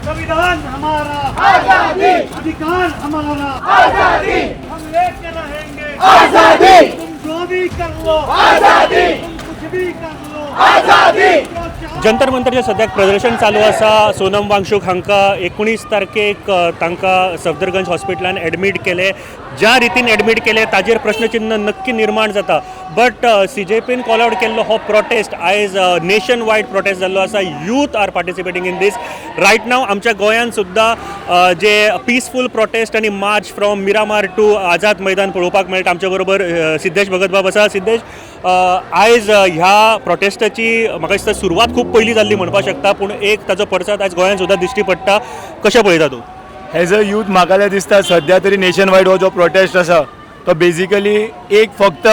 संविधान हमारा, आजादी अधिकार हमारा, आजादी हम लेके रहेंगे, आजादी तुम जो भी कर लो, आजादी तुम कुछ भी कर लो, आजादी। जंतर मंतरचेर सद्याक प्रदर्शन चालू आसा. सोनम वांगशूक हांकां 19 तारखेक तांकां सफदरगंज हॉस्पिटलान एडमीट केले. ज्या रितीन एडमीट केले ताजेर प्रश्नचिन्ह नक्की निर्माण जाता, बट सीजेपीन कॉल आउट केल्लो हो प्रोटेस्ट आयज नेशन वायड प्रोटेस्ट जाल्लो आसा. Youth are participating in this right now. आमच्या गोंयांत सुद्दां जे पिसफूल प्रोटेस्ट आनी मार्च फ्रॉम मिरामार टू आझाद मैदान पळोवपाक मेळटा. आमच्या बरोबर सिद्धेश भगतबाब आसा. सिद्धेश, आयज ह्या प्रोटेस्टाची म्हाका दिसता सुरवात खूब पयलीं जाल्ली म्हणपाक शकता, पूण एक ताजो पडसाद आयज गोंयांत सुद्दां दिश्टी पडटा. कशें पळयता तूं? एज अ यूथ म्हाका जाल्यार दिसता, सद्या तरी नेशन वायड हो जो प्रोटेस्ट आसा तो बेजिकली एक फक्त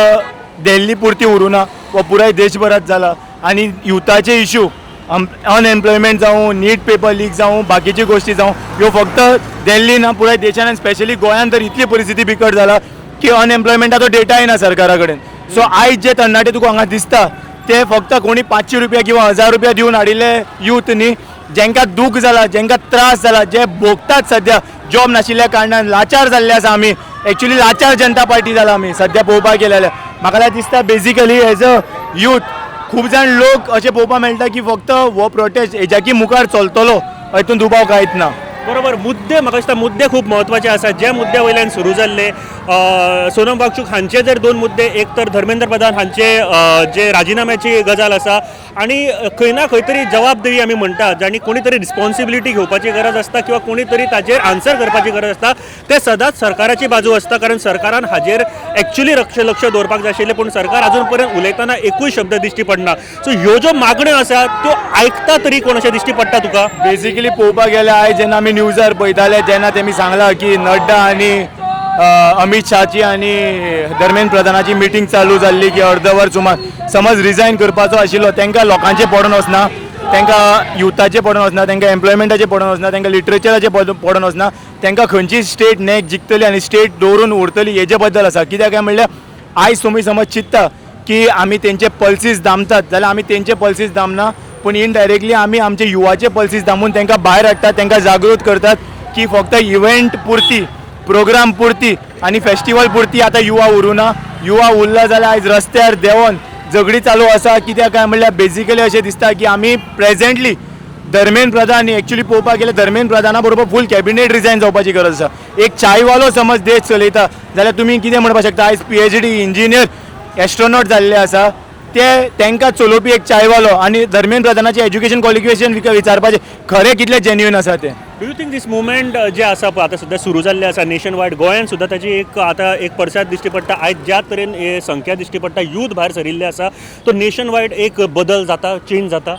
दिल्ली पुरती उरूना, हो पुराय देशभरात जाला. आनी युथाचे इशू, अनएम्प्लॉयमेंट जावं, नीट पेपर लीक जावं, बाकीच्यो गोश्टी जावं, ह्यो फक्त दिल्ली ना, पुराय देशान आनी स्पेशली गोंयान तर इतली परिस्थिती बिकट जाला की अनएम्प्लॉयमेंटाचो डेटाय ना सरकारा कडेन. सो आयज जे तरणाटे तुका हांगा दिसता ते फक्त कोणी 500 रुपया किंवा 1000 रुपया दिवन हाडिल्ले यूथ न्ही. जेंकां दूख जाला, जेंकां त्रास जाला, जे भोगतात सद्या जॉब नाशिल्ल्या कारणान, लाचार जाल्ले आसा आमी. एक्चुली लाचार जनता पार्टी जाला आमी सद्या पळोवपाक गेले जाल्यार. म्हाका जाल्यार दिसता, बेजिकली एज अ यूथ खूब जाण लोक अशें पळोवपाक मेळटा की फक्त हो प्रोटेस्ट हेज्याकी मुखार चलतलो हेतून दुबाव कांयच ना. बरोबर. मुद्दे, म्हाका दिसता मुद्दे खूब म्हत्वाचे आसात. ज्या मुद्द्या वयल्यान सुरू जाल्ले, सोनम वांगचूक हांचे जर दोन मुद्दे, एक तर धर्मेंद्र प्रधान हांचे जे राजिनाम्याची गजाल आसा आणि खंय ना खंय तरी जबाबदेही आमी म्हणटा, जांणी कोणी तरी रिस्पॉन्सिबिलिटी घेवपाची गरज आसता किंवा कोणी तरी ताजेर आन्सर करपाची गरज आसता, ते सदांच सरकाराची बाजू आसता, कारण सरकारान हाजेर एक्च्युली लक्ष लक्ष दवरपाक जाय आशिल्लें, पूण सरकार अजून पर्यंत उलयतना एकूय शब्द दिश्टी पडना. सो ह्यो ज्यो मागण्यो आसा त्यो आयकता तरी कोण अशें दिश्टी पडटा तुका? बेसिकली पळोवपाक गेल्यार आयज जेन्ना आमी न्यूजार पळयताले, जेन्ना तेमी सांगलां की नड्डा आनी अमित शहाची आनी धर्मेंद्र प्रधानाची मिटींग चालू जाल्ली की अर्दवर सुमार समज रिजायन करपाचो आशिल्लो, तांकां लोकांचें पडून वचना, तांकां युथाचें पडून वचना, तांकां एम्प्लॉयमेंटाचें पडून वचना, तांकां लिटरेचराचें पडून वचना. तांकां खंयची स्टेट नॅक जिखतली आनी स्टेट दवरून उरतली हेजे बद्दल आसा. कित्याक काय म्हणल्यार आयज तुमी समज चिंत्ता की आमी तेंचे पल्सीस दामतात जाल्यार आमी तेंचे पल्सीस दामना, पूण इनडायरेक्टली आमी आमचे युवाचे पल्सीस दामून तांकां भायर हाडटात, तांकां जागृत करतात की फक्त इव्हेंट पुरती, प्रोग्राम पुरती आनी फेस्टिवल पुरती आतां युवा उरूना. युवा उरला जाल्यार आयज रस्त्यार देंवोन झगडी चालू आसा. कित्याक काय म्हणल्यार बेजिकली अशें दिसता की आमी प्रेझेंटली धर्मेंद्र प्रधान, एक्चुली पळोवपाक गेल्यार धर्मेंद्र प्रधाना बरोबर फूल कॅबिनेट रिजायन जावपाची गरज आसा. एक चायवालो समज देश चलयता जाल्यार तुमी कितें म्हणपाक शकता? आयज पीएचडी, इंजिनियर, एस्ट्रोनॉट जाल्ले आसा, ते तांकां चलोवपी एक चायवालो आनी धर्मेंद्र प्रधानाचे एज्युकेशन क्वॉलिफिकेशन विचारपाचें खरें कितलें जेन्युइन आसा तें. Do you think this movement जे आसा पळय आतां सद्या सुरू जाल्लें आसा नेशन वायड, गोंयान सुद्दां ताची एक आतां एक पडसाद दिश्टी पडटा, आयज ज्या तरेन हे संख्या दिश्टी पडटा, यूथ भायर सरिल्ले आसा, तो नेशन वायड एक बदल जाता, चेंज जाता?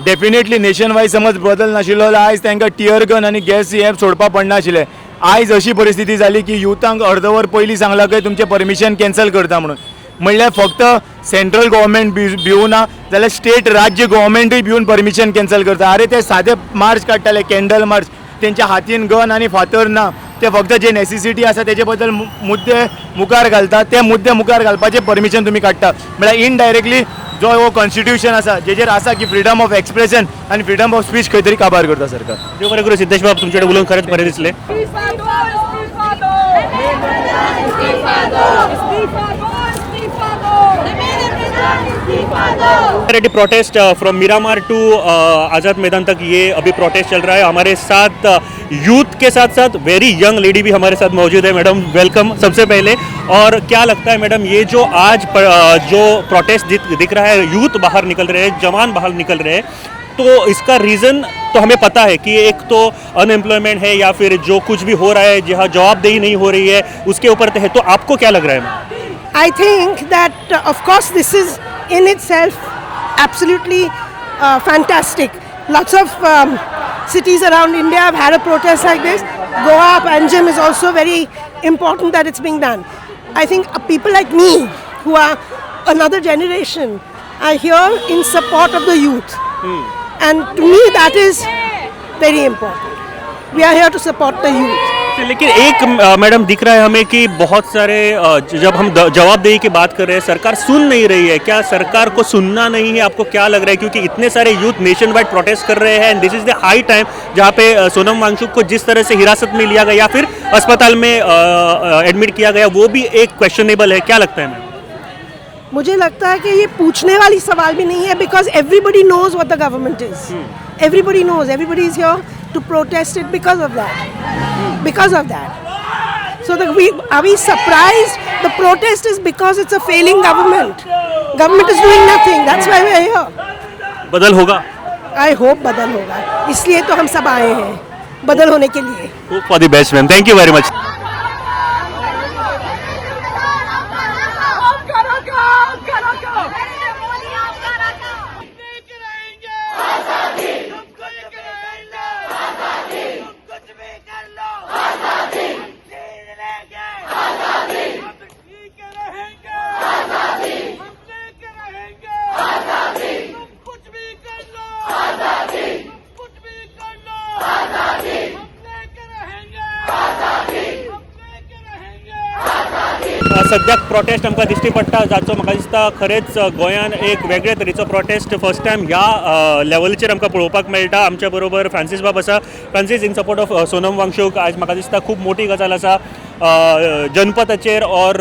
डेफिनेटली. नेशन वायज समज बदल नाशिल्लो जाल्यार आयज तांकां टियर गन आनी गॅस हे सोडपाक पडनाशिल्लें. आयज अशी परिस्थिती जाली की युथांक अर्दवर पयलीं सांगलां की तुमचें परमिशन कॅन्सल करता म्हणून. म्हणल्यार फक्त सेंट्रल गव्हर्मेंट भिवना जाल्यार स्टेट, राज्य गव्हर्मेंटूय भिवन परमिशन कॅन्सल करता. अरे, ते सादे मार्च काडटाले, कॅन्डल मार्च, तेंच्या हातीन गन आनी फातर ना. ते फक्त जे नेसेसिटी आसा तेजे बद्दल मुद्दे मुखार घालता. ते मुद्दे मुखार घालपाचे परमिशन तुमी काडटा म्हळ्यार इनडायरेक्टली जो हो कॉन्स्टिट्यूशन आसा, जेजेर आसा की फ्रिडम ऑफ एक्सप्रेशन आनी फ्रिडम ऑफ स्पीच, खंय तरी काबार करता सरकार. देव बरें करूं सिद्धेश बाब, तुमचे कडेन उलोवन खरेंच बरें दिसलें. इस्तीफा दो, इस्तीफा दो, इस्तीफा दो, इस्तीफा दो, इस्तीफा दो, इस्तीफा दो. Ready protest from Miramar to Azad Maidan तक ये अभी प्रोटेस्ट चल रहा है. हमारे साथ यूथ के साथ साथ वेरी यंग लेडी भी हमारे साथ मौजूद है. मैडम, welcome सबसे पहले. और क्या लगता है मैडम, ये जो आज जो प्रोटेस्ट दिख रहा है, यूथ बाहर निकल रहे हैं, जवान बाहर निकल रहे हैं, तो इसका रीज़न तो हमें पता है कि एक तो अनएम्प्लॉयमेंट है या फिर जो कुछ भी हो रहा है, जहाँ जवाबदेही नहीं हो रही है, उसके ऊपर है, तो आपको क्या लग रहा है ma'am? I think that, of course, this is in itself absolutely fantastic. Lots of cities around India have had a protest like this. Goa, Panjim is also very important that it's being done. I think people like me, who are another generation, are here in support of the youth. And to me, that is very important. We are here to support the youth. लेकिन एक madam दिख रहा है हमें कि बहुत सारे जब हम जवाबदेही की बात कर रहे हैं, सरकार सुन नहीं रही है। क्या सरकार को सुनना नहीं है? आपको क्या लग रहा है? क्योंकि इतने सारे यूथ नेशन वाइड प्रोटेस्ट कर रहे हैं and this is the high time जहाँ पे सोनम वांगचुक को जिस तरह से हिरासत में लिया गया या फिर अस्पताल में एडमिट किया गया, वो भी एक क्वेश्चनेबल है। क्या लगता है मैम? मुझे लगता है कि ये पूछने वाली सवाल भी नहीं है, because everybody knows what the government is. Everybody knows, everybody is here to protest it because of that, because of that. So the, we are we surprised? The protest is because it's a failing government. Government is doing nothing. That's why we are here. बदल होगा? I hope बदल होगा, इसलिए तो हम सब आए हैं बदल होने के लिए। Hope for the best, ma'am. Thank you very much. आप करो काम, करो काम। मोदी आप करो काम। लेके रहेंगे आजादी, तुम कुछ कर लो आजादी, तुम कुछ भी कर लो आजादी, हम छीन लेंगे आजादी, हम ठीक रहेंगे आजादी, हम लेके रहेंगे आजादी, तुम कुछ भी कर लो आजादी, तुम कुछ भी कर लो आजादी, हम लेके रहेंगे आजादी, हम लेके रहेंगे। सद्याक प्रोटेस्ट आमकां दिश्टी पडटा जाचो म्हाका दिसता खरेंच गोंयान एक वेगळे तरेचो प्रोटेस्ट फर्स्ट टायम ह्या लेवलचेर आमकां पळोवपाक मेळटा। आमच्या बरोबर फ्रांसीस बाब आसा। Francis, in support of Sonam Wangchuk आयज म्हाका दिसता खूब मोटी गजाल आसा। जनपथाचेर ऑर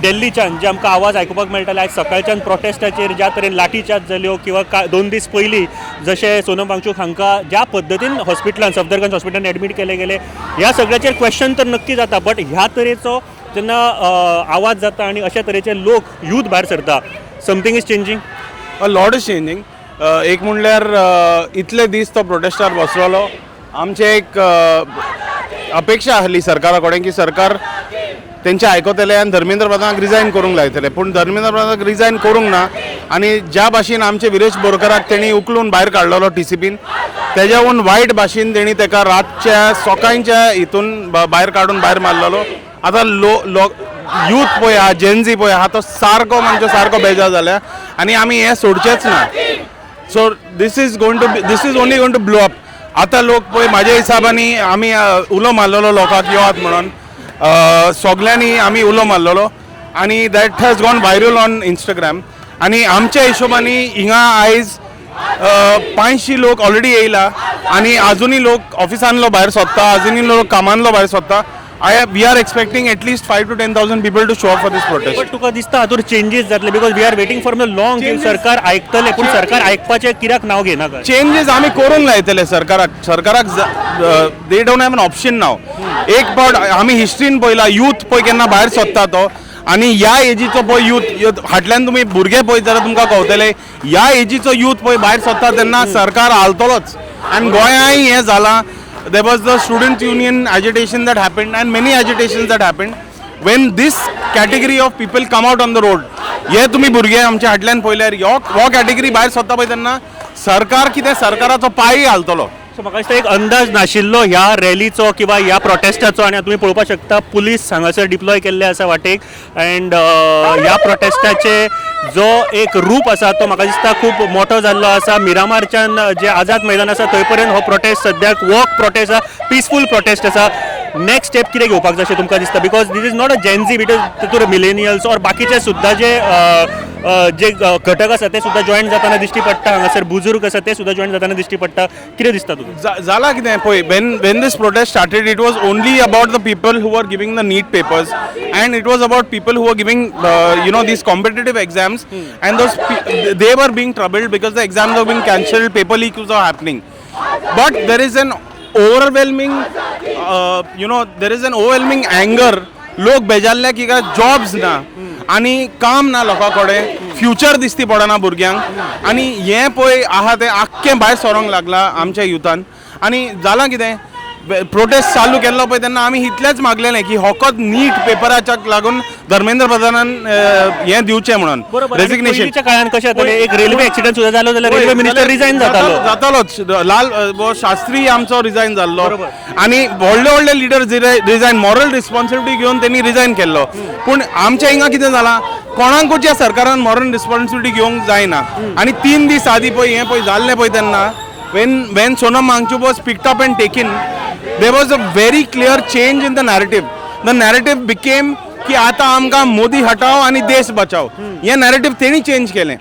दिल्लीच्यान जे आमकां आवाज आयकुपाक मेळटाले, आयज सकाळच्यान प्रोटेस्टाचेर ज्या तरेन लाठीचार्ज जाल्यो किंवा 2 दीस पयलीं जशें सोनम वांगचूक हांकां ज्या पद्दतीन हॉस्पिटलान, सफदरगंज हॉस्पिटलान एडमीट केले गेले, ह्या सगळ्याचेर क्वेश्चन तर नक्की जाता। बट ह्या तरेचो जेन्ना आवाज जाता आनी अशा तरेचे लोक, यूथ भायर सरता, something is changing. A lot is changing. एक म्हणल्यार इतले दीस तो प्रोटेस्टार बसलेलो, आमचे एक अपेक्षा आहली सरकारा कडेन की सरकार तेंचे आयकतले आनी धर्मेंद्र प्रधानाक रिजायन करूंक लायतले, पूण धर्मेंद्र प्रधानाक रिजायन करूंक ना आनी ज्या भाशेन आमचे विरेश बोरकराक तेणी उखलून भायर काडलेलो टीसीपीन, तेज्याहून वायट भाशेन तेणी तेका रातच्या सकाळच्या हितून भायर काडून भायर मारलेलो। आतां लो लो यूथ पळय आहा, जेनझी पळय आहा, तो सारको म्हणजे सारको बेजार जाल्या आनी आमी हें सोडचेच ना। So this is only going to blow up. आतां लोक पळय, म्हाज्या हिसाबांनी आमी उलो मारलेलो लोकांक येवात म्हणून, सगल्यांनी आमी उलो मारलेलो आनी that has gone viral on Instagram. आनी आमच्या हिशोबांनी हिंगा आयज 500 लोक ऑलरेडी येयला आनी आजुनूय लोक ऑफिसांतलो भायर सोदता, आजुनूय लोक कामांतलो भायर सोदता। I we are expecting at least 5 to 10 thousand people to show up for this protest. But तुका दिसता हातूर चेंजीस जातले? Because we are waiting for the long. सरकार आयकतले, पूण सरकार आयकपाचें कित्याक नांव घेना काय? चेंजीस आमी करूंक लायतले सरकाराक। सरकाराक they don't have an option now. एक फावट आमी हिस्ट्रीन पळयला, यूथ पळय केन्ना भायर सोदता तो आनी ह्या एजीचो पळय यूथ, फाटल्यान तुमी भुरगे पळयत जाल्यार तुमकां कळटलें, ह्या एजीचो यूथ पळय भायर सोदता तेन्ना सरकार हालतलोच। आनी गोंयांय हें जालां। There was the student union agitation that happened and many agitations that happened. When this category of people come out on the road, हे तुमी भुरगे आमच्या फाटल्यान पळयल्यार हो कॅटेगरी भायर सोदता पळय तेन्ना सरकार कितें, सरकाराचो पांय हालतलो। सो म्हाका दिसता एक अंदाज नाशिल्लो ह्या रॅलीचो किंवा ह्या प्रोटेस्टाचो आनी तुमी पळोवपाक शकता पुलीस हांगासर डिप्लॉय केल्ले आसा वाटेक अँड ह्या प्रोटेस्टाचे जो एक रूप आसा तो म्हाका दिसता खूब मोठो जाल्लो आसा। मिरामारच्यान जे आझाद मैदान आसा थंय पर्यंत हो प्रोटेस्ट सद्याक वॉक प्रोटेस्ट आसा, पिसफूल प्रोटेस्ट आसा। नेक्स्ट स्टेप कितें घेवपाक जाय अशें तुमकां दिसता? Because this is not a Gen Z, because तितूर मिलेनियल्स ऑर बाकीचे सुद्दां जे अ, जे घटक आसा ते सुद्दां जॉयन जाताना दिश्टी पडटा। हांगासर बुजुर्ग आसा ते सुद्दां जॉयन जाताना दिश्टी पडटा। कितें दिसता तुका? जाला कितें पळय, when this protest started, it was only about the people who are giving the NEET papers and it was about people who are giving these competitive exams, and those they were being troubled because the exams were being cancelled, paper leaks are happening. But there is an overwhelming anger. लोक बेजारले की काय jobs ना आनी काम ना लोकां कडेन, future दिसती पडना भुरग्यांक आनी हें पळय आहा तें आख्खें भायर सरोंक लागलां आमच्या युथान। आनी जालां कितें, प्रोटेस्ट चालू केल्लो पळय तेन्ना आमी इतलेंच मागलेलें की फकत नीट पेपराच्या लागून धर्मेंद्र प्रधानान हें दिवचें म्हणून रेजिग्नेशन। पयलींच्या काळान कशें जातालें, एक रेल्वे एक्सिडंट सुद्दां जालो जाल्यार रेल्वे मिनिस्टर रिजायन जातालो। जातालोच। लाल शास्त्री आमचो रिजायन जाल्लो आनी व्हडले व्हडले लिडर रिजायन, मॉरल रिस्पॉन्सिबिलिटी घेवन तेणी रिजायन केल्लो। पूण आमच्या हिंगा कितें जालां, कोणाकूच ह्या सरकारान मॉरल रिस्पॉन्सिबिलिटी घेवंक जायना। आनी 3 दीस आदीं पळय हें पळय जाल्लें पळय तेन्ना When Sonam Wangchuk was picked up and taken, there was a very clear change in the narrative. The narrative became की आता आमकां मोदी हटाओ आनी देश बचाओ. हे नॅरेटिव्ह तेणी चेंज केलें,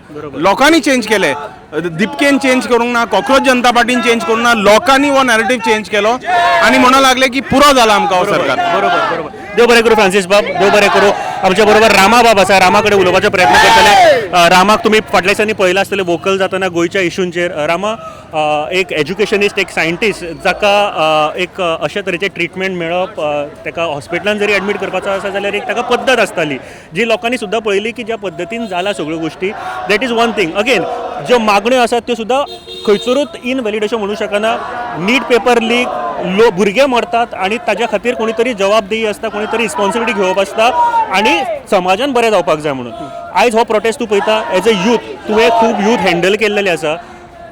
लोकांनी चेंज केलें. दिपकेन चेंज करूंक ना, कॉक्रोच जनता पार्टीन चेंज करूंक ना, लोकांनी हो नॅरेटिव्ह चेंज केलो आनी म्हणूंक लागले की पुरो जाला आमकां हो सरकार. बरोबर बरोबर देव बरें करूं फ्रांसीस बाब, देव बरें करूं. आमच्या बरोबर रामा बाब आसा, रामा कडेन उलोवपाचो प्रयत्न करतले. रामाक तुमी फाटल्या दिसांनी पळयला आसतलें वोकल जातना गोंयच्या इशूंचेर. रामा, एक एज्युकेशनिस्ट, एक सायंटिस्ट जाका एक अशे तरेचें ट्रिटमेंट मेळप, ताका हॉस्पिटलान जरी एडमीट करपाचो आसा जाल्यार एक ताका पद्दत आसताली जी लोकांनी सुद्दां पळयली की ज्या पद्दतीन जाला सगळ्यो गोश्टी, that is one thing. Again ज्यो मागण्यो आसात त्यो सुद्दां खंयसरूच इनव्हॅलिड अश्यो म्हणूं शकना. नीट पेपर लीक, लो भुरगे मरतात आनी ताज्या खातीर कोणी तरी जबाबदेही आसता, कोणी तरी रिस्पॉन्सिबिलिटी घेवप आसता आनी समाजान बरें जावपाक जाय म्हणून आयज हो प्रोटेस्ट तूं पळयता. एज अ यूथ तुवें खूब यूथ हँडल केल्लेले आसा.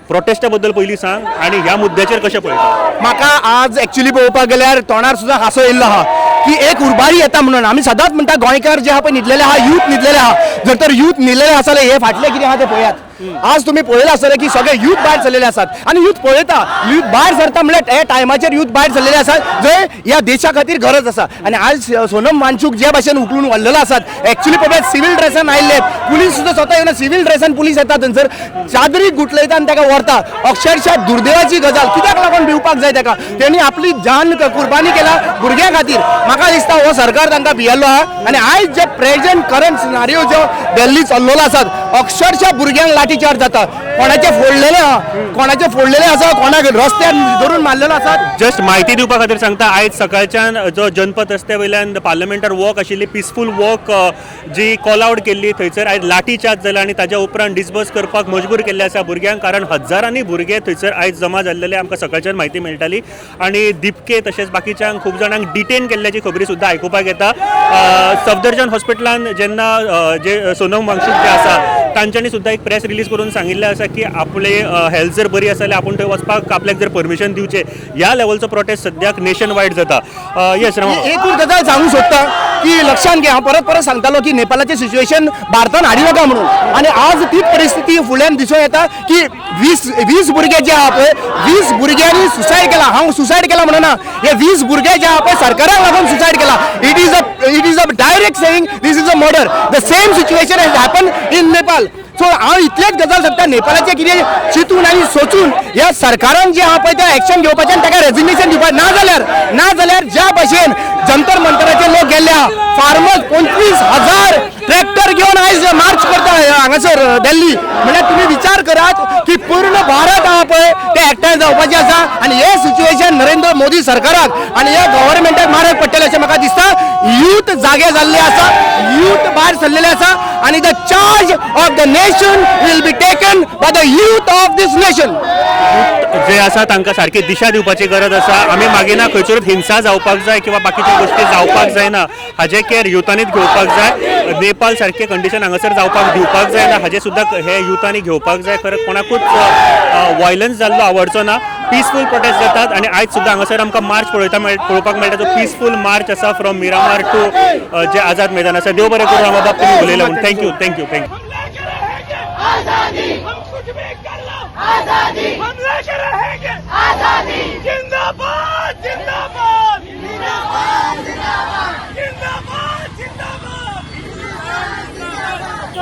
प्रोटेस्टा बद्दल पयलीं सांग आनी ह्या मुद्द्याचेर कशें पळयता? म्हाका आज एक्चुली पळोवपाक गेल्यार तोंडार सुद्दां हांसो येयल्लो आहा की एक उरबारी येता म्हणून. आमी सदांच म्हणटा गोंयकार जे आहा पळय न्हिदलेले आहा, यूथ न्हिदलेले आहा. जर तर यूथ न्हिदलेले आसा जाल्यार हे फाटलें कितें आहा तें पळयात. आज तुमी पळयलां आसतलें की सगळे यूथ भायर सरलेले आसात आनी यूथ पळयता, यूथ भायर सरता म्हणल्यार त्या टायमाचेर यूथ भायर सरलेले आसात जंय ह्या देशा खातीर गरज आसा. आनी आज सोनम वांगचूक ज्या भाशेन उखलून व्हरलेलो आसात, एक्चुली पळयात सिवील ड्रेसान आयिल्ले पुलीस सुद्दां स्वता येवन सिवील ड्रेसान पुलीस येता थंयसर चादरी गुटलयता आनी ताका व्हरता. अक्षरशः दुर्दैवाची गजाल. कित्याक लागून भिवपाक जाय ताका? तेणी आपली जान कुर्बानी केला भुरग्यां खातीर. म्हाका दिसता हो सरकार तांकां भियेल्लो आहा. आनी आयज जे प्रेझेंट करंट सिनारियो जो दिल्ली चल्लेलो आसात, अक्षरशः भुरग्यांक लाठी चार्ज जाता, कोणाचे फोडलेले आहा, कोणाचे फोडलेले आसा, कोणाक रस्त्यार धरून मारलेलो आसा. जस्ट म्हायती दिवपा खातीर सांगता, आयज सकाळच्यान जो जनपथ रस्त्या वयल्यान पार्लमेंटार वॉक आशिल्ली, पिसफूल वॉक जी कॉल आवट केल्ली, थंयसर आयज लाठी चार्ज जाला आनी ताज्या उपरांत डिसबर्स करपाक मजबूर केल्ले आसा भुरग्यांक, कारण हजारांनी भुरगे थंयसर आयज जमा जाल्लेले आमकां सकाळच्यान म्हायती मेळटाली. आनी दिपके तशेंच बाकीच्यांक खूब जाणांक डिटेन केल्ल्याची खबरी सुद्दां आयकुपाक येता. सफदरजंग हॉस्पिटलान जेन्ना जे सोनम वांगचूक जे आसा तांच्यांनी सुद्दां एक प्रेस रिलीज करून सांगिल्लें आसा की आपले हेल्थ जर बरी आसा जाल्यार आपूण थंय वचपाक आपल्याक जर परमिशन दिवचें. ह्या लेवलचो प्रोटेस्ट सद्याक नेशन वायड जाता. येस रमा, एकूच गजाल सांगूंक सोदता की लक्षांत घे, हांव परत परत सांगतालो की नेपालाचें सिच्युएशन भारतान हाडी नाका म्हणून, आनी आज तीच परिस्थिती फुडल्यान दिसून येता की 20 भुरगे जे आहा पळय, 20 भुरग्यांनी सुसायड केला. हांव सुसायड केला म्हणना, हे 20 भुरगे जे आहा पळय सरकाराक लागून सुसायड केला. It is a direct saying this is a murder. The same situation has happen in Nepal. So हांव इतलेच गजाल सांगता, नेपालाचें कितें चिंतून आनी सोचून ह्या सरकारान जें आहा पळय तें एक्शन घेवपाचें आनी ताका रेजिग्नेशन दिवपाचें. ना जाल्यार ज्या भशेन जंतर मंतराचे लोक गेल्ले आहा, फार्मर्स 25,000 ट्रॅक्टर घेवन आयज मार्च करता हांगासर दिल्ली, म्हणल्यार तुमी विचार करात की पूर्ण भारत आहा पळय ते एकठांय जावपाचें आसा. आनी हे सिच्युएशन नरेंद्र मोदी सरकाराक आनी ह्या गव्हर्मेंटाक मारक पडटलें अशें म्हाका दिसता. यूथ जागे जाल्ले आसा, यूथ भायर सरलेले आसा आनी the charge of the nation will be taken by the youth of this nation. जे आसा तांकां सारकी दिशा दिवपाची गरज आसा. आमी मागीना खंयसरूच हिंसा जावपाक जाय किंवा बाकीच्यो गोश्टी जावपाक जायना हाजें केअर युथानीच घेवपाक जाय. नेपाल सारकें कंडिशन हांगासर जावपाक दिवपाक जायना हाजें सुद्दां हे युथांनी घेवपाक जाय. खरें कोणाकूच वायलन्स जाल्लो आवडचो ना. पिसफूल प्रोटेस्ट जातात आनी आयज सुद्दां हांगासर आमकां मार्च पळोवपाक मेळटा, जो पिसफूल मार्च आसा फ्रॉम मिरामार टू जे आझाद मैदान आसा. देव बरें करूं रामा बाब, तुमी उलयले म्हणून. Thank you, thank you, thank you. हम लेके रहेंगे आजादी, हम कुछ भी कर लो आजादी, हम लेके रहेंगे आजादी. जिंदाबाद जिंदाबाद जिंदाबाद जिंदाबाद जिंदाबाद.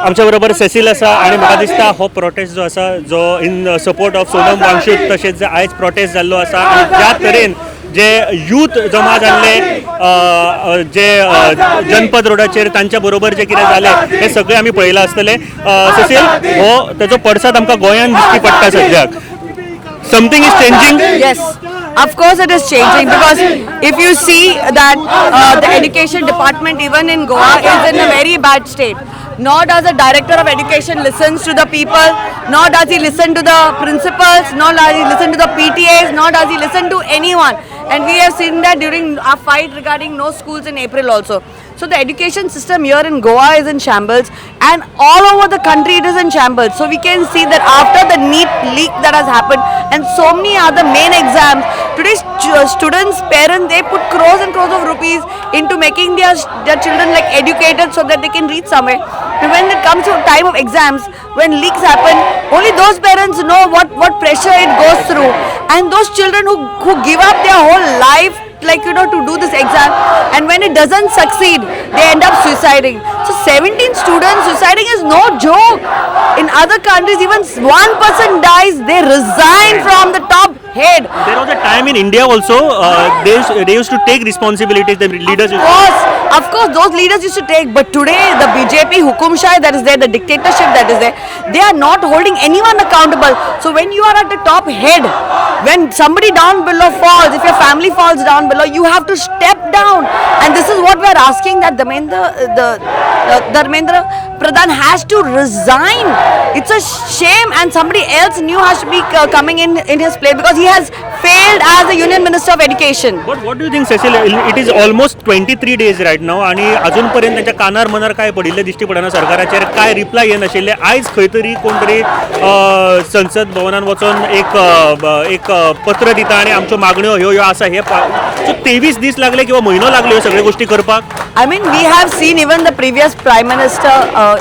आमच्या बरोबर सेसील आसा आनी म्हाका दिसता हो प्रोटेस्ट जो आसा जो in support of Sonam Wangchuk तशेंच जे आयज प्रोटेस्ट जाल्लो आसा आनी ज्या तरेन जे यूथ जमा जाल्ले जे जनपद रोडाचेर तांच्या बरोबर जे कितें जालें हें सगळें आमी पळयलां आसतलें. सेसील, हो तेजो पडसाद आमकां गोंयांत दिश्टी पडटा. सद्याक something is changing. Yes, of course it is changing, because if you see that the education department even in Goa is in a very bad state. Nor does the director of education listens to the people, nor does he listen to the principals, nor does he listen to the PTAs, nor does he listen to anyone. And we have seen that during our fight regarding no schools in April also. So the education system here in Goa is in shambles, and all over the country it is in shambles. So we can see that after the NEET leak that has happened and so many other main exams, today students' parents, they put crores and crores of rupees into making their children like educated so that they can reach somewhere. And when it comes to time of exams, when leaks happen, only those parents know what pressure it goes through. And those children who give up their whole life, like, you know, to do this exam, and when it doesn't succeed, they end up suiciding. So 17 students suiciding is no joke. In other countries, even one person dies, they resign from the top head. There was a time in India also, they used to take responsibilities, the leaders used to. Of course, those leaders used to take, but today the BJP hukumshah that is there, the dictatorship that is there, they are not holding anyone accountable. So when you are at the top head, when somebody down below falls, if your family falls down below, you have to step down. And this is what we are asking, that Dharmendra Pradhan has to resign. It's a shame, and somebody else new has to be coming in his place, because he has failed as the Union Minister of Education. But what do you think, Cecil? It is almost 23 days right now आणि अजून पर्यंत त्यांच्या कानार मनार काय पडिल्लें दिश्टी पडना, सरकाराचेर काय रिप्लाय येनाशिल्लें. आयज खंय तरी कोण तरी संसद भवनान वचोन एक पत्र दिता आनी आमच्यो मागण्यो ह्यो ह्यो आसा हे. सो 23 दीस लागले किंवा म्हयनो लागले ह्यो सगळ्यो गोश्टी करपाक. I mean, we have seen even the previous Prime Minister,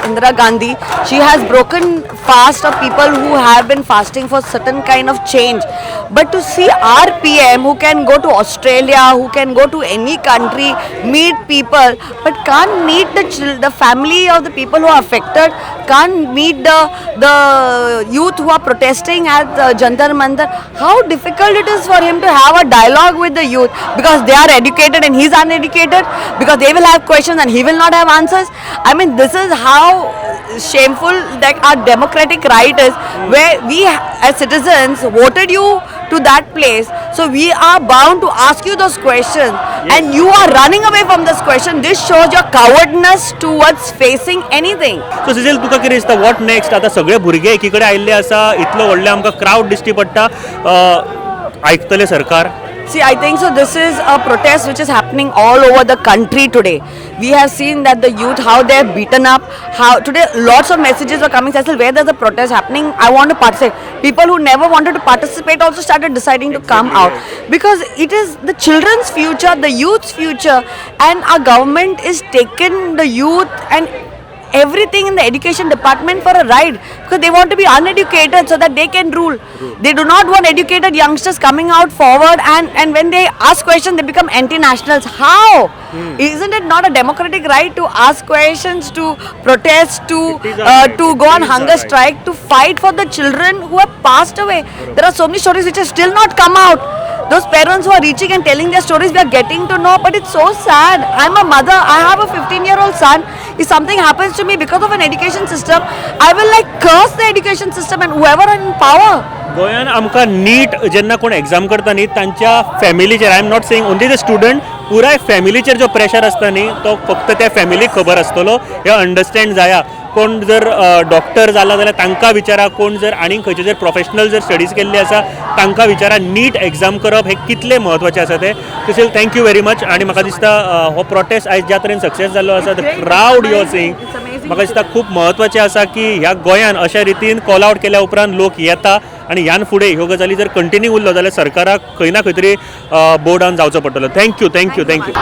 Indira Gandhi, she has broken fast of people who have been fasting for certain kind of change. But to see our PM who can go to Australia, who can go to any country, meet people, but can't meet the family of the people who are affected, can't meet the youth who are protesting at Jantar Mantar. How difficult it is for him to have a dialogue with the youth, because they are educated and he's uneducated, because they will have questions and he will not have answers. I mean, this is how shameful that our democratic right is, where we as citizens voted you to that place, so we are bound to ask you those questions. Yes. And you are running away from this question. This shows your cowardness towards facing anything. So Cecil, तुका कितें दिसता, what next? आतां सगळे भुरगे एकीकडेन आयिल्ले आसा, इतलो व्हडलो आमकां क्रावड दिश्टी पडटा, आयकतले सरकार? See, I think so. This is a protest which is happening all over the country today. We have seen that the youth, how they are beaten up, how today lots of messages were coming. Cecil, where there's a protest happening, I want to participate. People who never wanted to participate also started deciding to come out, because it is the children's future, the youth's future, and our government is taking the youth and everything in the education department for a ride, because they want to be uneducated so that they can rule. They do not want educated youngsters coming out forward, and when they ask questions they become anti-nationals. How? Isn't it not a democratic right to ask questions, to protest, to go on hunger strike, to fight for the children who have passed away? There are so many stories which have still not come out. Those parents who are reaching and telling their stories, we are getting to know, but it's so sad. I'm a mother, I have a 15-year-old son. If something happens to me because of an education system, I will like curse the education system and whoever are in power. गोंयान आमकां नीट जेन्ना कोण exam करता न्ही तांच्या फॅमिलीचेर, I am not saying only the student, पुराय फॅमिलीचेर जो प्रेशर आसता न्ही तो फक्त त्या फॅमिलीक खबर आसतलो, हें अंडरस्टँड जाया. कोण जर डॉक्टर जाला जाल्यार तांकां विचारा, कोण जर आनीक खंयचे जर प्रोफेशनल जर स्टडीज केल्ली आसा तांकां विचारा नीट एग्जाम करप हें कितलें म्हत्वाचें आसा तें. तशें thank you very much. आनी म्हाका दिसता हो प्रोटेस्ट आयज ज्या तरेन सक्सेस जाल्लो आसा, the crowd you are seeing, म्हाका दिसता खूब म्हत्वाचें आसा की ह्या गोंयान अशा रितीन कॉल आवट केल्या उपरांत लोक येता आनी ह्यान फुडें ह्यो गजाली जर कंटिन्यू उरलो जाल्यार सरकाराक खंय ना खंय तरी बोर्डान जावचो पडटलो. Thank you, thank you, thank you.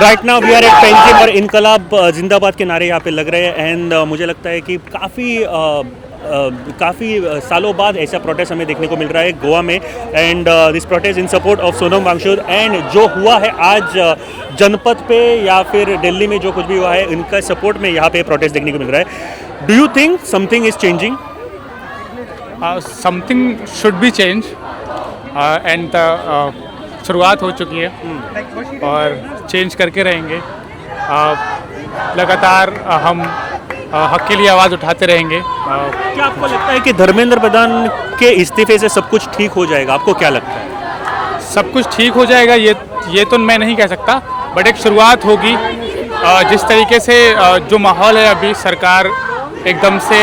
Right now we are at Panjim और इनकलाब जिंदाबाद के नारे यहाँ पे लग रहे हैं। एंड मुझे लगता है कि काफ़ी सालों बाद ऐसा प्रोटेस्ट हमें देखने को मिल रहा है गोवा में। And this protest in support of Sonam Wangchuk and जो हुआ है आज जनपद पे या फिर दिल्ली में जो कुछ भी हुआ है, इनका सपोर्ट में यहाँ पे प्रोटेस्ट देखने को मिल रहा है। Do you think something is changing? Something should be change and शुरुआत हो चुकी है और चेंज करके रहेंगे। लगातार हम हक के लिए आवाज़ उठाते रहेंगे। क्या आपको लगता है कि धर्मेंद्र प्रधान के इस्तीफे से सब कुछ ठीक हो जाएगा? आपको क्या लगता है? सब कुछ ठीक हो जाएगा ये तो मैं नहीं कह सकता, बट एक शुरुआत होगी। जिस तरीके से जो माहौल है अभी, सरकार एकदम से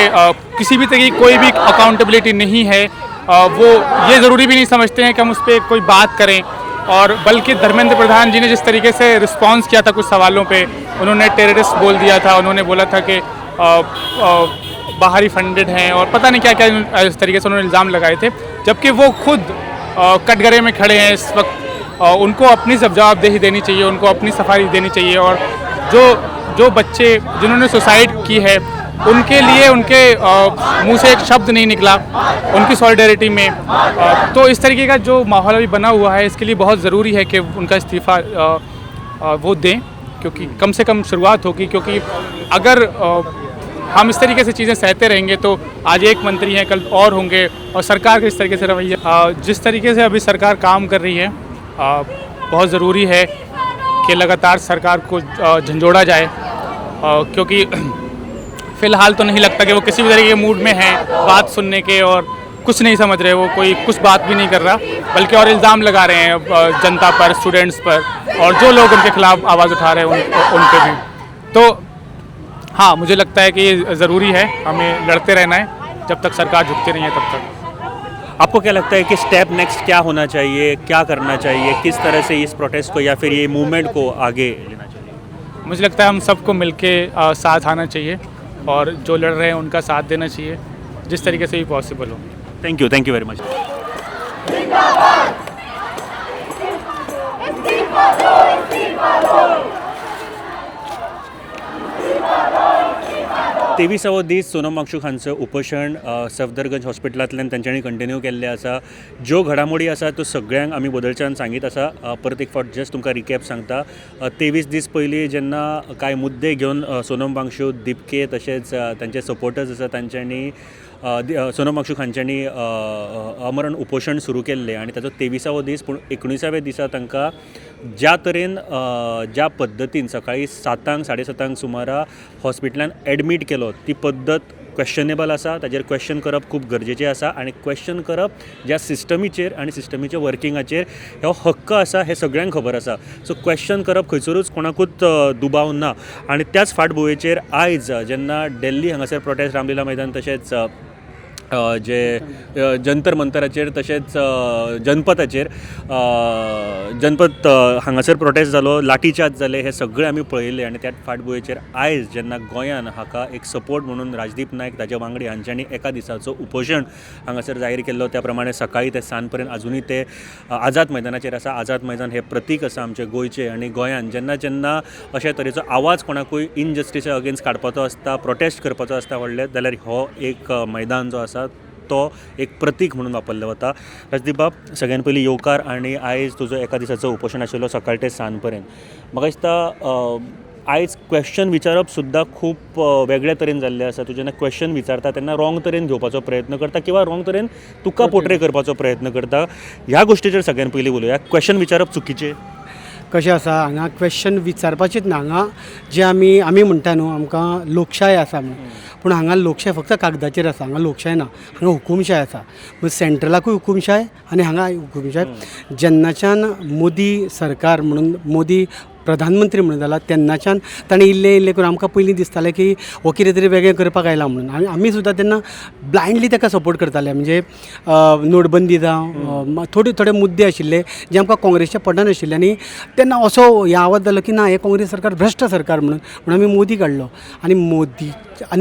किसी भी तरीके की कोई भी अकाउंटेबिलिटी नहीं है। वो ये ज़रूरी भी नहीं समझते हैं कि हम उस पर कोई बात करें। और बल्कि धर्मेंद्र प्रधान जी ने जिस तरीके से रिस्पॉन्स किया था कुछ सवालों पे, उन्होंने टेररिस्ट बोल दिया था, उन्होंने बोला था कि बाहरी फंडेड हैं और पता नहीं क्या क्या इस तरीके से उन्होंने इल्ज़ाम लगाए थे, जबकि वो खुद कटघरे में खड़े हैं इस वक्त। उनको अपनी सब जवाबदेही देनी चाहिए, उनको अपनी सफाई देनी चाहिए। और जो जो बच्चे जिन्होंने सुसाइड की है उनके लिए उनके मुंह से एक शब्द नहीं निकला उनकी सॉलिडेरिटी में। तो इस तरीके का जो माहौल अभी बना हुआ है, इसके लिए बहुत ज़रूरी है कि उनका इस्तीफ़ा वो दें, क्योंकि कम से कम शुरुआत होगी। क्योंकि अगर हम इस तरीके से चीज़ें सहते रहेंगे तो आज एक मंत्री हैं, कल और होंगे, और सरकार का इस तरीके से रवैया, जिस तरीके से अभी सरकार काम कर रही है, बहुत ज़रूरी है कि लगातार सरकार को झंझोड़ा जाए, क्योंकि फ़िलहाल तो नहीं लगता कि वो किसी भी तरीके के मूड में हैं बात सुनने के, और कुछ नहीं समझ रहे, वो कोई कुछ बात भी नहीं कर रहा, बल्कि और इल्ज़ाम लगा रहे हैं जनता पर, स्टूडेंट्स पर, और जो लोग उनके ख़िलाफ़ आवाज़ उठा रहे हैं उन पे भी। तो हाँ, मुझे लगता है कि ये ज़रूरी है, हमें लड़ते रहना है जब तक सरकार झुकती नहीं है तब तक। आपको क्या लगता है कि स्टेप नेक्स्ट क्या होना चाहिए, क्या करना चाहिए, किस तरह से इस प्रोटेस्ट को या फिर ये मूवमेंट को आगे लेना चाहिए? मुझे लगता है हम सबको मिलके साथ आना चाहिए और जो लड़ रहे हैं उनका साथ देना चाहिए जिस तरीके से भी पॉसिबल हो। Thank you, thank you very much. 23वो दीस सोनम वांगचूक हांचो उपोशण सफदरगंज हॉस्पिटलांतल्यान तांच्यांनी कंटिन्यू केल्लें आसा। ज्यो घडामोडी आसा त्यो सगळ्यांक आमी बदलच्यान सांगीत आसा। परत एक फावट जस्ट तुमकां रिकॅप सांगता। 23 दीस पयलीं जेन्ना कांय मुद्दे घेवन सोनम वांगचूक, दिपके तशेंच तांचे सपोर्टर्स आसा तांच्यांनी सोनम वांगचूक हांच्यांनी अमरण उपोशण सुरू केल्लें आनी ताचो 23वो दीस, पूण 19व्या दिसा तांकां ज्या तरेन ज्या पद्दतीन सकाळीं 7 साडे 7 सुमारा हॉस्पिटलान एडमीट केलो ती पद्दत क्वेश्चनेबल आसा। ताजेर क्वेश्चन करप खूब गरजेचें आसा आनी क्वेश्चन करप ज्या सिस्टमीचेर आनी सिस्टमीच्या वर्किंगाचेर हो हक्क आसा हें सगळ्यांक खबर आसा। सो क्वेश्चन करप खंयसरूच कोणाकूच दुबाव ना। आनी त्याच फाटभुंयेचेर आयज जेन्ना दिल्ली हांगासर प्रोटेस्ट रामलीला मैदान तशेंच जे जंतर मंतराचेर तशेंच जनपथाचेर जनपथ हांगासर प्रोटेस्ट जालो, लाठीचार्ज जाले, हे सगळे आमी पळयले। आनी त्या फाटभुंयेचेर आयज जेन्ना गोंयान हाका एक सपोर्ट म्हणून राजदीप नायक ताजे वांगडी हांच्यांनी एका दिसाचो उपोशण हांगासर जाहीर केल्लो, त्या प्रमाणे सकाळीं ते सांज पर्यंत आजुनूय ते आझाद मैदानाचेर आसा। आझाद मैदान हें प्रतीक आसा आमचे गोंयचें आनी गोंयान जेन्ना जेन्ना अशे तरेचो आवाज कोणाकूय इनजस्टिसा अगेन्स्ट काडपाचो आसता, प्रोटेस्ट करपाचो आसता व्हडले, जाल्यार हो एक मैदान जो आसा तो एक प्रतीक म्हणून वापरलें वता। राजदीप बाब, सगळ्यान पयलीं येवकार आनी आयज तुजो एका दिसाचो उपोशण आशिल्लो सकाळ ते सांज पर्यंत। म्हाका दिसता आयज क्वेश्चन विचारप सुद्दां खूब वेगळे तरेन जाल्लें आसा। तूं जेन्ना क्वेश्चन विचारता तेन्ना रॉंग तरेन घेवपाचो प्रयत्न करता किंवा रॉंग तरेन तुका पोर्ट्रे करपाचो प्रयत्न करता। ह्या गोश्टीचेर सगळ्यान पयलीं उलोवया। क्वेश्चन विचारप चुकीचें कशें आसा? हांगा क्वेश्चन विचारपाचेच ना। हांगा जे आमी आमी म्हणटा न्हू आमकां लोकशाय आसा म्हणून, पूण हांगा लोकशाय फक्त कागदाचेर आसा, हांगा लोकशाय ना, हांगा हुकुमशाय आसा। म्हणजे सेंट्रलाकूय हुकुमशाय आनी हांगा हुकुमशाय। जेन्नाच्यान मोदी सरकार म्हणून मोदी प्रधानमंत्री म्हणून जाला तेन्नाच्यान ताणें इल्लें इल्लें करून आमकां पयलीं दिसतालें की हो कितें तरी वेगळें करपाक आयला म्हणून, आनी आमी सुद्दां तेन्ना ब्लायंडली ताका सपोर्ट करताले। म्हणजे नोटबंदी जावं, थोडे थोडे मुद्दे आशिल्ले जे आमकां काँग्रेसचे पडनाशिल्ले, आनी तेन्ना असो हे आवाज जालो की ना हें काँग्रेस सरकार भ्रश्ट सरकार म्हणून, म्हणून आमी मोदी काडलो। आनी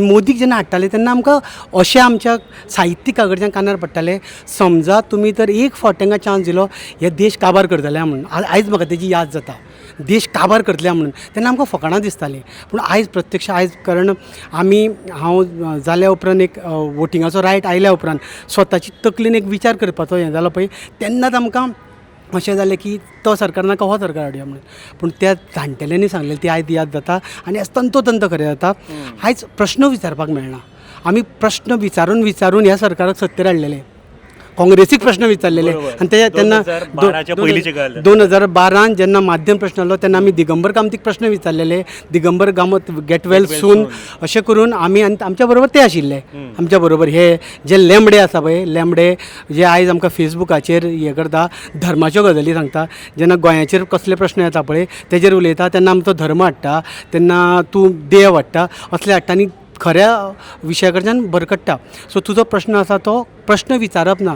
मोदीक जेन्ना हाडटाले तेन्ना आमकां अशें आमच्या साहित्यिका कडच्यान कानार पडटालें, समजा तुमी तर एक फावट तांकां चान्स दिलो हे देश काबार करतले म्हणून। आयज म्हाका तेजी याद जाता, देश काबार करतले म्हणून तेन्ना आमकां फकाणां दिसतालीं, पूण आयज प्रत्यक्ष आयज कारण आमी हांव जाल्या उपरांत एक वोटिंगाचो रायट आयल्या उपरांत स्वताची तकलेन एक विचार करपाचो हें जालो पळय, तेन्नाच आमकां अशें जालें की तो सरकार नाका हो सरकार हाडया म्हणून। पूण त्या जाणटेल्यांनी सांगलें ती आयज याद जाता आनी आयज तंतोतंत खरें जाता। आयज प्रश्न विचारपाक मेळना, आमी प्रश्न विचारून विचारून ह्या सरकाराक सत्तेर हाडलेले, काँग्रेसीक प्रश्न विचारलेले आनी ते तेन्ना 2012 जेन्ना माध्यम प्रश्न आसलो तेन्ना आमी दिगंबर कामतीक प्रश्न विचारलेले, Digambar Kamat get well soon अशें करून आमी, आनी आमच्या बरोबर ते आशिल्ले, आमच्या बरोबर हे जे लेंबडे आसा पळय, लेंबडे जे आयज आमकां फेसबुकाचेर हें करता, धर्माच्यो गजाली सांगता, जेन्ना गोंयाचेर कसले प्रश्न येता पळय तेजेर उलयता तेन्ना आमचो धर्म हाडटा, तेन्ना तूं देव हाडटा, असले हाडटा आनी खऱ्या विशया कडच्यान भरकट्टा. सो तुजो प्रश्न आसा तो प्रश्न विचारप ना,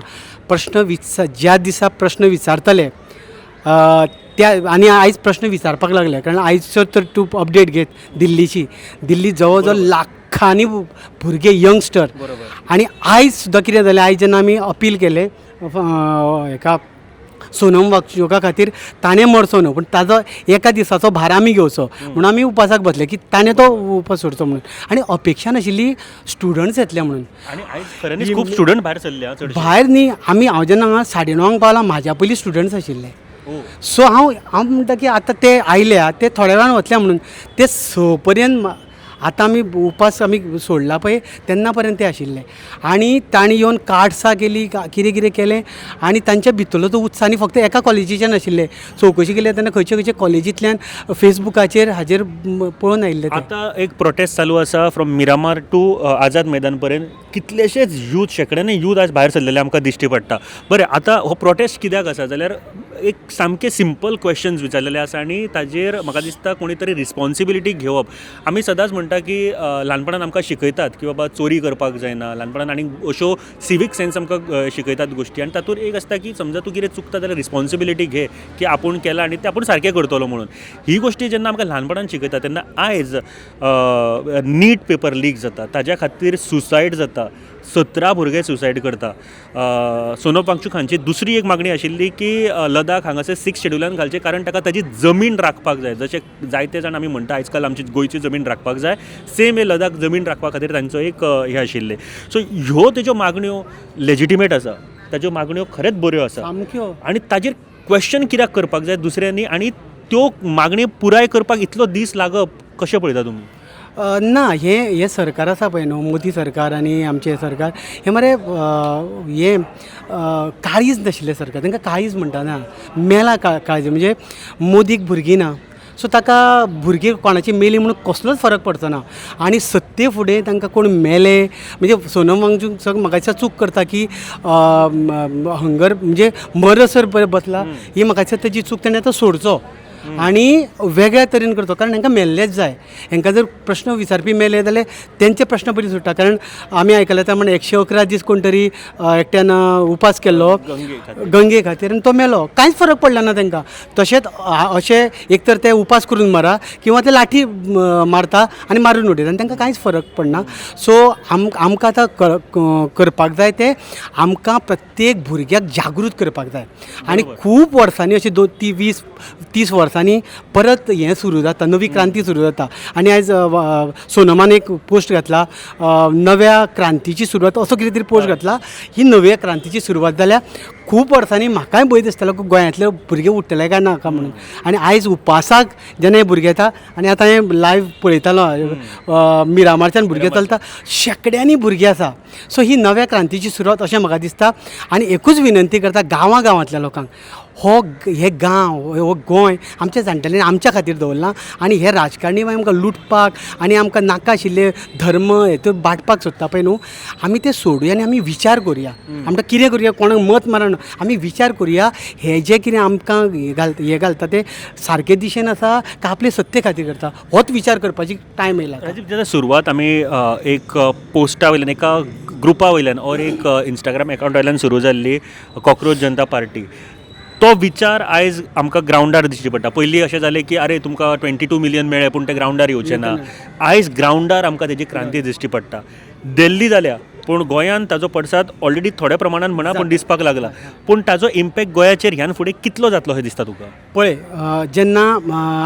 प्रश्न विचार ज्या दिसा प्रश्न विचारतले त्या आनी आयज प्रश्न विचारपाक लागले, कारण आयज तर तूं अपडेट घेत दिल्लीची, दिल्ली जवळ जवळ लाखांनी भुरगे यंगस्टर. आनी आयज सुद्दां कितें जालें, आयज जेन्ना आमी अपील केलें हेका सोनम वांगचुका खातीर, ताणें मरचो न्हू पूण ताजो एका दिसाचो भार आमी घेवचो म्हणून आमी उपासाक बसले की ताणें तो उपास सोडचो म्हणून. आनी अपेक्षा नाशिल्ली स्टुडंट्स येतले म्हणून. आनी आयज खऱ्यांनीच खूब स्टुडंट भायर सरले आं चडशे. भायर न्ही, आमी हांव जेन्ना हांगा 9:30 पावलां, म्हाज्या पयलीं स्टुडंट्स आशिल्ले. सो हांव हांव म्हणटा की आतां ते आयल्या ते थोड्या वेळान वतले म्हणून, ते 6 पर्यंत आतां आमी उपास आमी सोडला पळय तेन्ना पर्यंत ते आशिल्ले. आनी तांणी येवन कार्ड्सां केली, कितें कितें केलें आनी तांच्या भितरलो तो उत्साह, आनी फक्त एका कॉलेजीच्यान नाशिल्ले, चवकशी केली तेन्ना खंयचे खंयचे कॉलेजींतल्यान फेसबुकाचेर हाजेर पळोवन आयिल्ले. आतां एक प्रोटेस्ट चालू आसा फ्रॉम मिरामार टू आझाद मैदान पर्यंत, कितलेशेच यूथ, शेंकड्यांनी यूथ आज भायर सरलेले आमकां दिश्टी पडटा. बरें, आतां हो प्रोटेस्ट कित्याक आसा जाल्यार एक सामके सिंपल क्वेश्चन्स विचारलेले आसा आनी ताजेर म्हाका दिसता कोणी तरी रिस्पोन्सिबिलिटी घेवप. आमी सदांच म्हणटा की ल्हानपणान आमकां शिकयतात की बाबा चोरी करपाक जायना, ल्हानपणान आनी अश्यो सिवीक सेन्स आमकां शिकयतात गोश्टी, आनी तातूंत एक आसता की समजा तूं कितें चुकता जाल्यार रिस्पोन्सिबिलिटी घे की आपूण केलां आनी तें आपूण सारकें करतलो म्हणून. ही गोश्टी जेन्ना आमकां ल्हानपणान शिकयतात तेन्ना आयज नीट पेपर लीक जाता, ताज्या खातीर सुसायड जाता, 17 भुरगे सुसायड करता. सोनम वांगचूक हांची दुसरी एक मागणी आशिल्ली की लडाख हांगासर 6 शेड्युलान घालचें, कारण ताका ताजी जमीन राखपाक जाय. जशें जायते जाण आमी म्हणटा आयजकाल आमची गोंयची जमीन राखपाक जाय, सेम हे लडाख जमीन राखपा खातीर तांचो एक हें आशिल्लें. सो ह्यो तेज्यो मागण्यो लेजिटिमेट आसा, ताज्यो मागण्यो खरेंच बऱ्यो आसा सामक्यो, आनी ताजेर क्वेश्चन कित्याक करपाक जाय दुसऱ्यांनी, आनी त्यो मागणी पुराय करपाक इतलो दीस लागप कशें पळयता तुमी? ना, हें हें सरकार आसा पळय न्हू, मोदी सरकार आनी आमचें सरकार हें मरे हें काळीज नाशिल्लें सरकार. तांकां काळीज म्हणटा ना, मेला काळजी. म्हणजे मोदीक भुरगीं ना, सो ताका भुरगीं कोणाची मेली म्हणून कसलोच फरक पडचो ना. आनी सत्ते फुडें तांकां कोण मेले म्हणजे सोनम वांगचूक सगळें म्हाका दिसता चूक करता की हंगर म्हणजे मरसर बसला, ही म्हाका दिसता तेजी चूक, ताणें आतां सोडचो आनी वेगळ्या तरेन करचो, कारण हांकां मेल्लेच जाय. हांकां जर प्रश्न विचारपी मेले जाल्यार तेंचे प्रश्न पयलीं सुट्टा. कारण आमी आयकले त्या म्हण 111 दीस कोण तरी एकट्यान उपास केल्लो गंगे खातीर आनी तो मेलो, कांयच फरक पडलो ना तांकां. तशेंच अशें एक तर ते उपास करून मरा किंवा ते लाठी मारता आनी मारून उडयता आनी तांकां कांयच फरक पडना. सो आमकां आतां करपाक जाय तें आमकां प्रत्येक भुरग्याक जागृत करपाक जाय. आनी खूब वर्सांनी अशें 2, 3, 20, 30 वर्सांनी परत हें सुरू जाता, नवी क्रांती सुरू जाता. आनी आयज सोनमान एक पोस्ट घातला, नव्या क्रांतीची सुरवात असो कितें तरी पोस्ट घातला. ही नव्या क्रांतीची सुरवात जाल्या खूब वर्सांनी म्हाकाय भंय दिसतालो की गोंयांतले भुरगे उठ्ठले काय ना काय म्हणून. आनी आयज उपासाक जेन्ना हे भुरगे येता, आनी आतां हें लायव्ह पळयतालो मिरामारच्यान भुरगे चलता, शेंकड्यांनी भुरगीं आसा. सो ही नव्या क्रांतीची सुरवात अशें म्हाका दिसता. आनी एकूच विनंती करता गांवां गांवांतल्या लोकांक, हो हे गांव हो गोंय आमच्या जाणटेल्यांनी आमच्या खातीर दवरलां आनी हे राजकारणी मागीर आमकां लुटपाक आनी आमकां नाका आशिल्ले धर्म हेतून बाटपाक सोदता पळय न्हू, आमी ते सोडुया आनी आमी विचार करुया. आमकां कितें करुया, कोणाक मत मारना, आमी विचार करुया हे जे कितें आमकां हें घालता ते सारके दिशेन आसा काय आपले सत्ते खातीर करता, होच विचार करपाची टायम येयला. राजीव, जेन्ना सुरवात आमी एक पोस्टा वयल्यान, एका ग्रुपा वयल्यान ओर एक इंस्टाग्राम एकावंटा वयल्यान सुरू जाल्ली कॉक्रोच जनता पार्टी, तो विचार आयज आमकां ग्रावंडार दिश्टी पडटा. पयलीं अशें जालें की अरे तुमकां 22 मिलियन मेळ्ळे पूण ते ग्रावंडार येवचे ना, आयज ग्रावंडार आमकां तेजी क्रांती दिश्टी पडटा. दिल्ली जाल्या पूण गोंयांत ताजो पडसाद ऑलरेडी थोड्या प्रमाणान म्हणा पूण दिसपाक लागला, पूण ताजो इम्पॅक्ट गोंयाचेर ह्यान फुडें कितलो जातलो अशें दिसता तुका? पळय, जेन्ना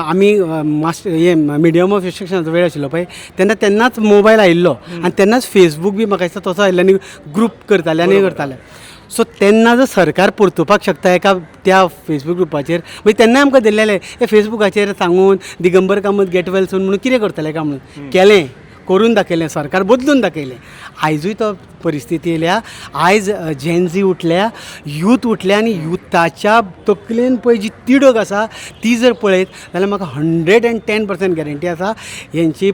आमी मास्टर हे मिडियम ऑफ इन्स्ट्रक्शनाचो वेळ आशिल्लो पळय तेन्ना तेन्नाच मोबायल आयिल्लो आनी तेन्नाच फेसबूक बी म्हाका दिसता तसो आयिल्लो आनी ग्रूप करताले आनी करताले. सो तेन्ना जर सरकार परतुपाक शकता एका त्या फेसबूक ग्रुपाचेर, मागीर तेन्नाय आमकां दिल्लेलें हे फेसबुकाचेर सांगून Digambar Kamat get well soon म्हणून कितें करतले काय म्हणून, केलें, करून दाखयलें, सरकार बदलून दाखयलें. आयजूय तो परिस्थिती येयल्या. आयज जेनझी उठल्या, यूथ उठल्या आनी युथाच्या तकलेन पळय जी तिडक आसा ती जर पळयत जाल्यार म्हाका 110% गॅरंटी आसा, हेंची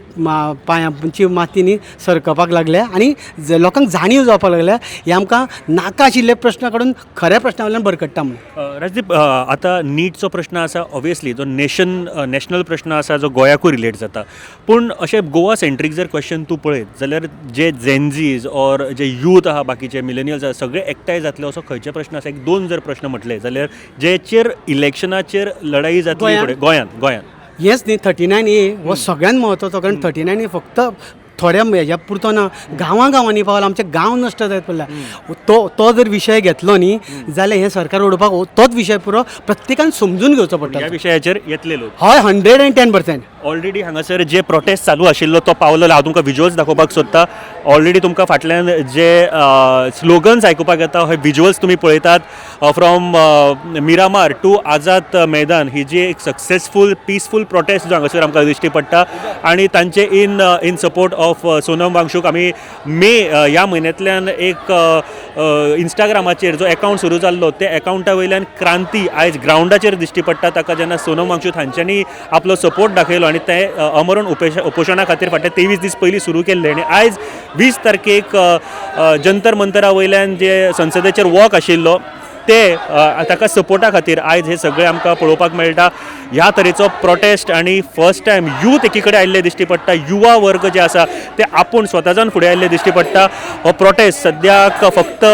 पांयांची माती न्ही सरकपाक लागल्या आनी लोकांक जाणीव जावपाक लागल्या, हे आमकां नाका आशिल्ले प्रश्न काडून खऱ्या प्रश्ना वयल्यान भरकट्टा म्हणून. राजदीप, आतां नीटचो प्रश्न आसा, ऑब्वियसली जो नॅशनल प्रश्न आसा जो गोंयाकूय रिलेट जाता, पूण अशें गोवा सेंट्रीक जर क्वेश्चन तूं पळयत जाल्यार जे जेनझीज ऑर जे यूथ आहा, बाकीचे मिलेनियल्स आहा, सगळे एकठांय जातले असो खंयचे प्रश्न आसा? एक दोन जर प्रश्न म्हटले जाल्यार जेचेर इलेक्शनाचेर लढाई जातली. गोंयांत? फुडें गोंयांत. येस न्ही, 39A हो सगळ्यात म्हत्वाचो, कारण 39A फक्त थोड्या हेज्या पुरतो ना, गांवां गांवांनी पावला, आमचे गांव नश्ट जायत पडल्या. तो तो जर विशय घेतलो न्ही जाल्यार हें सरकार उडोवपाक तोच विशय पुरो, प्रत्येकान समजून घेवचो पडटा. ह्या विशयाचेर येतले लोक? हय, 110%. ऑलरेडी हांगासर जे प्रोटेस्ट चालू आशिल्लो तो पावलो. हांव तुमकां विज्युअल्स दाखोवपाक सोदता. ऑलरेडी तुमकां फाटल्यान जे स्लोगन्स आयकुपाक येता, हे विज्युअल्स तुमी पळयतात. फ्रॉम मिरामार टू आझाद मैदान ही जी एक सक्सेसफूल पिसफूल प्रोटेस्ट जो हांगासर आमकां दिश्टी पडटा आनी तांचे in support of Sonam Wangchuk. आमी मे ह्या म्हयन्यांतल्यान एक इंस्टाग्रामाचेर जो एकाउंट सुरू जाल्लो, त्या एकाउंटा वयल्यान क्रांती आयज ग्रावंडाचेर दिश्टी पडटा. ताका जेन्ना सोनम वांगचूक हांच्यांनी आपलो सपोर्ट दाखयलो आनी ते अमरण उपोशणा खातीर फाटले 23 दीस पयलीं सुरू केल्ले आनी आयज 20 तारखेक जंतर मंतरा वयल्यान जे संसदेचेर वॉक आशिल्लो ते ताका सपोर्टा खातीर आयज हे सगळे आमकां पळोवपाक मेळटा. ह्या तरेचो प्रोटेस्ट आनी फर्स्ट टायम यूथ एकी कडेन आयिल्ले दिश्टी पडटा. युवा वर्ग जे आसा ते आपूण स्वता जावन फुडें आयिल्ले दिश्टी पडटा. हो प्रोटेस्ट सद्याक फक्त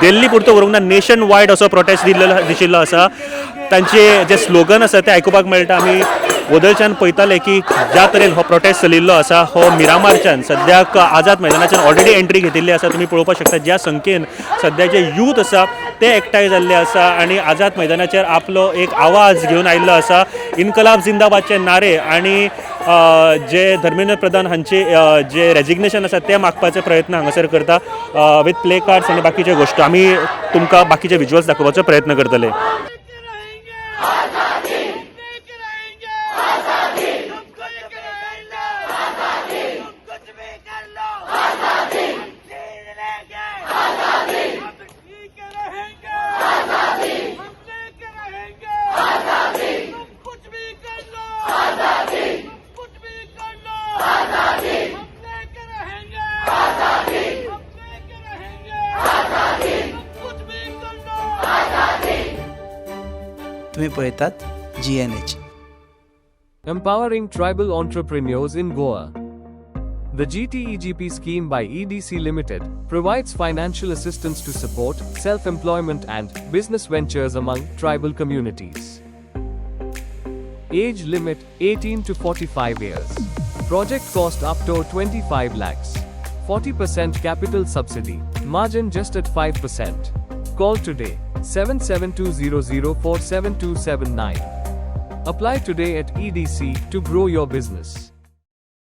दिल्ली पुरतो उरूंक ना, नेशन वायड असो प्रोटेस्ट दिल्लो दिशिल्लो आसा. तांचे जे स्लोगन आसा ते आयकुपाक मेळटा. आमी वदळच्यान पळयताले की ज्या तरेन हो प्रोटेस्ट चलिल्लो आसा, हो मिरामारच्यान सद्याक आझाद मैदानाच्यान ऑलरेडी एंट्री घेतिल्ली आसा. तुमी पळोवपाक शकता ज्या संख्येन सद्या जे यूथ आसा ते एकठांय जाल्ले आसा आनी आझाद मैदानाचेर आपलो एक आवाज घेवन आयिल्लो आसा. इन्कलाब जिंदाबादचे नारे आनी जे धर्मेंद्र प्रधान हांचे जे रेजिग्नेशन आसा ते मागपाचे प्रयत्न हांगासर करता विथ प्ले कार्ड्स आनी बाकीच्यो गोश्टी. आमी तुमकां बाकीचे विज्युअल्स दाखोवपाचो प्रयत्न करतले. तुम्ही पळयतात GNH. Empowering tribal entrepreneurs in Goa. The GTEGP scheme by EDC Limited provides financial assistance to support self-employment and business ventures among tribal communities. Age limit 18 to 45 years. Project cost up to 25 lakhs. 40% capital subsidy. Margin just at 5%. Call today 77200 47279. Apply today at EDC to grow your business.